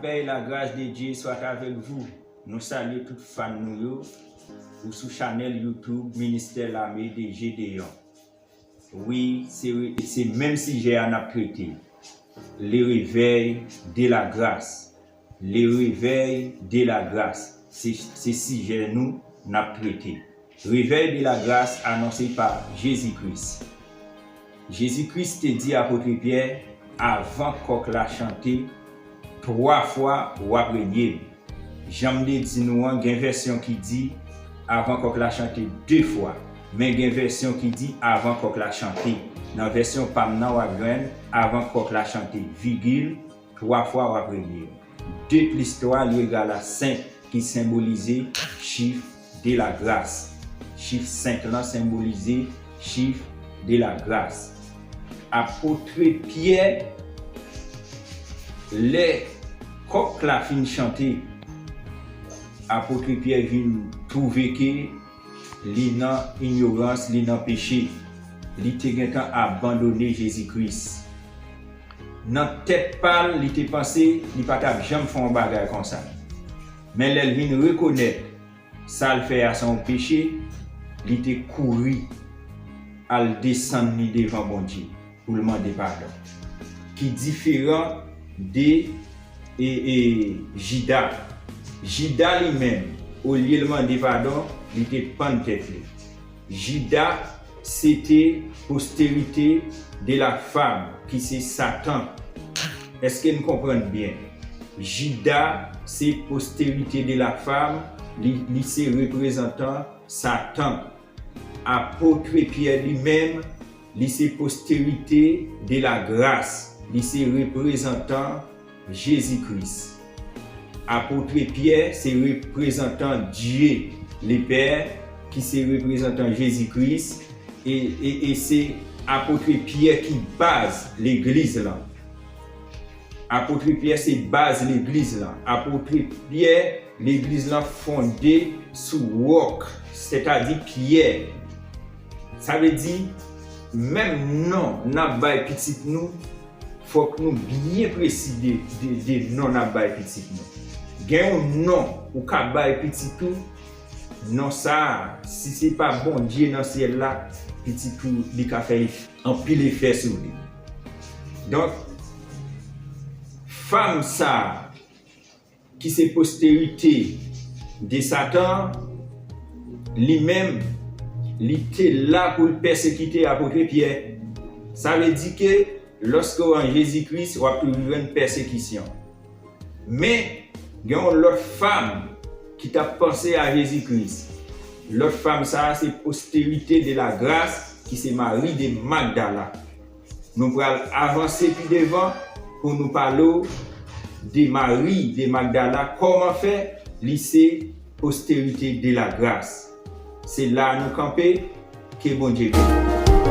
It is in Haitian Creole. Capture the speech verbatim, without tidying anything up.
Paix et la grâce de Dieu soit avec vous. Nou salye tout fan nou yo. Ou sou chanèl YouTube Ministère Lame de Gédéon. Wi, se, se menm sijè a n ap trete. Le réveil de la grâce. Le réveil de la grâce. Se, se sijè nou n ap trete. Réveil de la grâce anonse pa Jezi Kris. Jezi Kris te di apot Pyè, avan kòk la chante, twa fwa w ap renye m. Jan m te di nou an, gen vèsyon ki di, avan kòk la chante de fwa. Men gen vèsyon ki di, avan kòk la chante. Nan vèsyon pa m nan, w ap jwenn, avan kòk la chante, vigil, twa fwa w ap renye m. De plis twa li egal a senk, ki senbolize chif de la grâce. Chif senk lan senbolize chif de la grâce. Apot Pyè, lè kòk la fin chante, apot Pyè vin twouve ke li nan inyorans, li nan peche. Li te gentan abandone Jezi Kris. Nan tèt pa l, li te panse li pa t ap janm fè yon bagay konsa. Men lè l vin rekonèt sa l fè a se yon peche, li te kouri al desann li devan Bondye pou l mande padon. Ki diferan de e, e, Jida. Jida li menm, olye l mande padon, li te pann tèt li. Jida se te posterite de la fam, ki se Satan. Èske n konprann byen? Jida se posterite de la fam, li, li se reprezantan Satan. Apot Pyè li menm, li se posterite de la grâce, li se reprezantan Jezi Kris. Apot Pyè se reprezantan Dye le Pè, ki se reprezantan Jezi Kris, e, e, e se apot Pyè ki baz legliz lan. Apot Pyè se baz legliz lan. Apot Pyè, legliz lan fonde sou wòk, sètadi pyè. Sa vle di, menm non n ap bay pitit nou, fòk nou byen presi de, de, de non n ap bay pitit nou. Gen yon non ou ka bay pitit ou, non sa a, si se pa Bondye nan syèl la, pitit ou, li ka fè anpil efè sou li. Donk, fam sa a, ki se posterite de Satan, li menm, li te la pou l pèsekite apot Pyè. Sa vle di ke lòske w an Jezi Kris, w ap toujou jwenn pèsekisyon. Men, gen yon lòt fam ki t ap panse a Jezi Kris. Lòt fam sa a se posterite de la grâce, ki se Mari de Magdala. Nou pral avanse pi devan pou nou pale w de Mari de Magdala, kòman fè li se posterite de la grâce. Se la nou kanpe, ke Bondye beni.